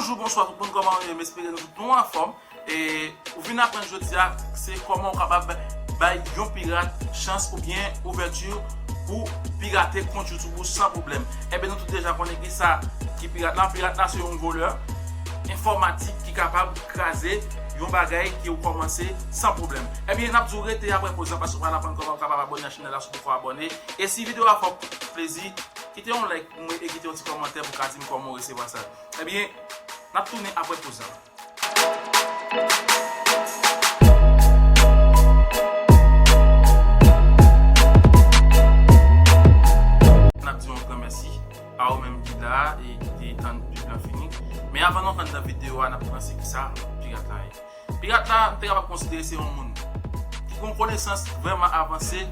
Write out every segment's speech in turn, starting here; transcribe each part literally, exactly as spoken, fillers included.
Bonjou, bonswa tout moun, kòman w ye? M espere nou tout nou anfòm. E ou vin aprann jodi a, se kòman w kapab bay yon pirat chans oubyen ouvèti pou pirate kont YouTube ou san pwoblèm. Ebyen, nou tout deja konnen kisa ki pirat la. Pirat la se yon volè enfòmatik ki kapab kraze yon bagay ke w kòmanse san pwoblèm. Ebyen, n ap di w rete apre poz lan paske w pral aprann kòman w kapab abòne nan chanèl la si w poko abòne. E si videyo a fè w plezi, kite yon like pou mwen e kite yon ti kòmantè pou w ka di m kòman w resevwa sa. Ebyen, n ap tounen apre poz lan. N ap di yon gran mèsi a ou menm ki la e ki te tann pib lan fini. Men avan nou antre nan videyo a, n ap panse kisa pirat la ye. Pirat la, m te kapab konsidere se yon moun ki gen konesans vrèman avanse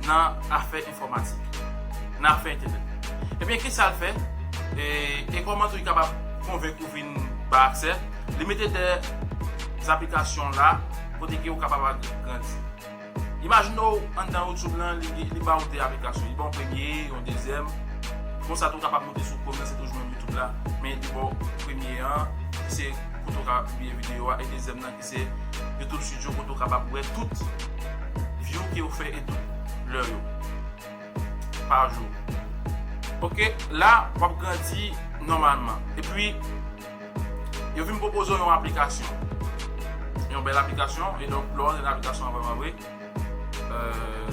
nan afè enfòmatik, nan afè entènèt. Ebyen, kisa l fè? E, e kòman tou li kapab konvenk ou vin ba aksè? Li mete de aplikasyon la kote ke ou kapab grandi. Imajine w anndan YouTube lan, li, li ba w de aplikasyon. Li ba w premye, yon dezyèm. Konsa tou w kapab moute sou premye, se toujou menm YouTube la. Men li ba w premye an, ki se kote w ka pibliye videyo a, e dezyèm nan, ki se YouTube Studio, kote w kapab wè tout view ke w fè e tout lè yo pa jou. Oke, la, w ap grandi nòmalman. Epi, yo vin pwopoze w yon aplikasyon. Yon bèl aplikasyon, e donk, lè w antre nan aplikasyon an vrèman vre, euh,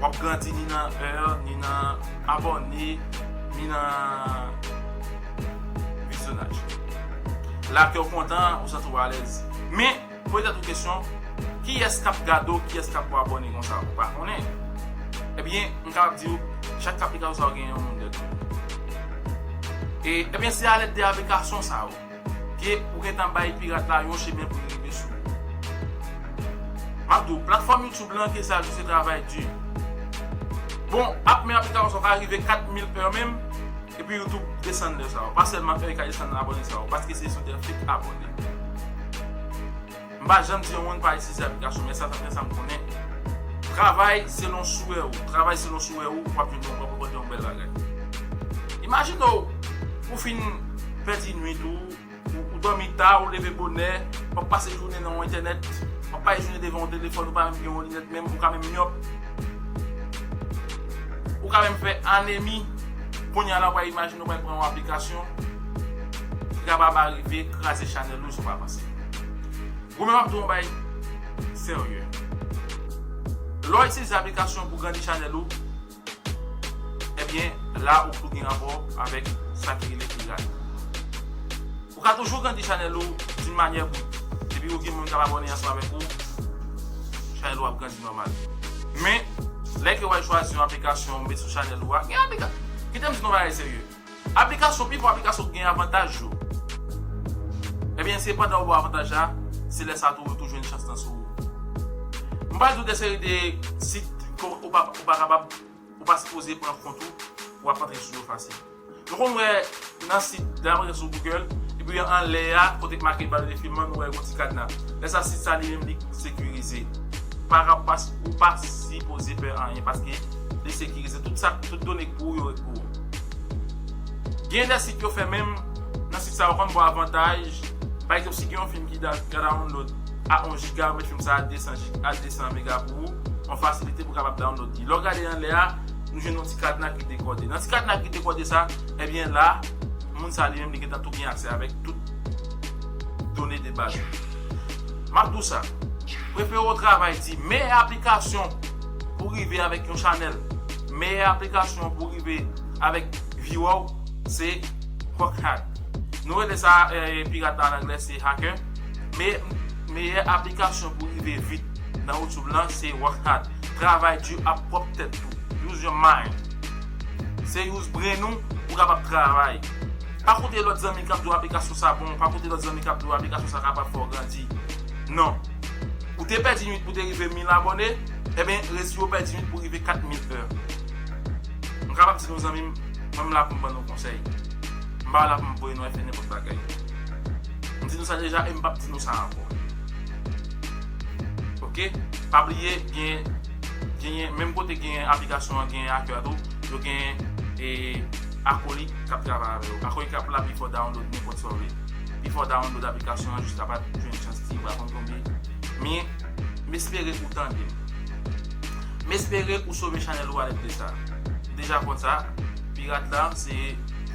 w ap grandi ni nan è, ni nan abòne, ni nan vizyonaj. La, kè w kontan, ou santi w alèz. Men, poze tèt ou kesyon, kiyès k ap gade w, kiyès k ap abòne konsa, ou pa konnen. Ebyen, m kapab di w, chak aplikasyon sa yo gen yon moun dèyè yo. E, ebyen, se alèd de aplikasyon sa yo ke ou gentan bay pirat la yon chemen pou li rive sou ou. M ap di w, platfòm YouTube lan, ke sa, se travay di. Bon, ap men aplikasyon sa yo ka rive kat mil è menm, epi YouTube desann lè sa yo. Pa sèlman fè yo ka desann abòne sa yo, paske se sou de fake abòne. M pa janm di yon moun pa itilize aplikasyon, men sa, sa, sa m konnen. Travay selon swè ou. Travay selon swè ou, w ap jwenn yon, w ap rankontre yon bèl bagay. Imajine w, ou fin pèdi nwit ou, ou, ou dòmi ta, ou leve bonè, w ap pase jounen nan yon entènèt, w ap pase jounen devan yon telefòn, ou pa menm gen yon linèt menm, ou ka menm myòp. Ou ka menm fè anemi. Kounye a la, w pral imajine w pral pran yon aplikasyon ki kapab arive kraze chanèl ou san w pa panse. Ou menm ap di yon bagay serye. Lè w itilize aplikasyon pou grandi chanèl ou, ebyen, la ou tou gen rapò avèk sa ki rele pirat. Ou ka toujou grandi chanèl ou d'une manière brute. Depi ou gen moun k ap abòne ansanm avèk ou, chanèl ou ap grandi nòmal. Men, lè ke w al chwazi yon aplikasyon ou met sou chanèl ou a, gen aplika-, kite m di nou bagay serye. Aplikasyon, pifò aplikasyon ki gen avantaj yo. Ebyen, se pandan ou ba avantaj la, se lè sa tou, ou tou jwenn chans lan sou ou. M pral di w de seri de sit ke ou pa, ou pa kapab, ou pa sipoze pran kont ou, w ap antre sou yo fasil. Nou konn wè nan sit, lè w ap antre sou Google, epi anlè a, kote k make Vallée de Firmin, nou wè yon ti kadna. Lè sa, sit sa li menm, li sekirize. Pa, pa, ou pa sipoze pè anyen, paske li sekirize. Tout sa, tout done k pou ou yo ret pou ou. Gen de sit yo fè menm, nan sit sa yo konn ba w avantaj. Pa egzanp, si gen yon fim ki da-, ka download a yon giga, yo met fim sa a de san gig, a de san mega pou ou, yon fasilite pou w kapab download li. Lè w gade anlè a, nou jwenn yon ti kadna ki dekòde. Nan ti kadna ki dekòde sa, ebyen la, moun sa li menm li gentan tou gen aksè avèk tout done de baz. M ap di w sa, prefere w travay di, meyè aplikasyon pou rive avèk yon chanèl, meyè aplikasyon pou rive avèk view w, se work hard. Nou rele sa, eh, pirat an anglè, se hacker. Men, meyè aplikasyon pou rive vit nan YouTube lan, se work hard. Travay di ak pwòp tèt ou. Use your mind. Se use brain ou pou kapab travay. Pa koute lòt zanmi k ap di w aplikasyon sa bon, pa koute lòt zanmi k ap di w aplikasyon sa kapab fè w grandi. Non. Ou te pèdi nwit pou te rive mil abòne, ebyen, resi w pèdi nwit pou rive kat mil è. M kapab di nou, zanmi m, mwen m la pou m ban nou konsèy. M pa la pou m voye nou fè nenpòt bagay. M di nou sa deja e m p ap di nou sa ankò. Oke? Pa bliye, gen, genyen, menm kote gen aplikasyon an, gen hacker tou, yo gen, e, akolit k ap travay avè yo. Akolit k ap la pou fè w download nenpòt sa w vle. Before download aplikasyon an, jis la pa jwenn chans ti, ou pa konn tonbe. Men, m espere ou tande m. M espere ou sove chanèl ou a lè de sa. Ou deja konn sa, pirat la, se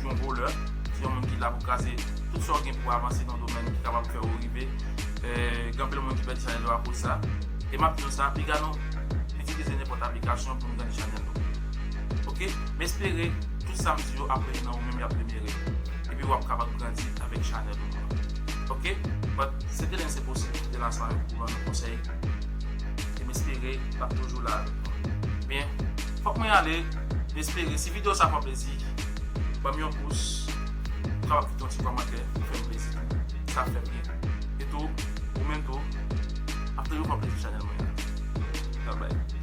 yon volè, se yon moun ki la pou kraze tout sa w gen pou avanse nan domèn ki kapab fè ou rive. Euh, gen anpil moun ki pèdi chanèl yo akoz sa. E m ap di nou sa, piga nou itilize nenpòt aplikasyon pou nou grandi chanèl nou. Ok? M espere tout sa m di yo ap rete nan ou menm, y ap demere. Epi w ap kapab grandi avèk chanèl ou. Ok? But se te len se posib ki te la sa pou ban nou konsèy. E m espere l ap toujou la avèk nou. Byen, fòk mwen ale. M espere si videyo sa fè w plezi, ban m yon pous. Ou kapab kite yon ti kòmantè pou fè m plezi tou. Sa fè m byen. E tou, ou menm tou, ap toujou fè w plezi chanèl mwen an. Bye bye.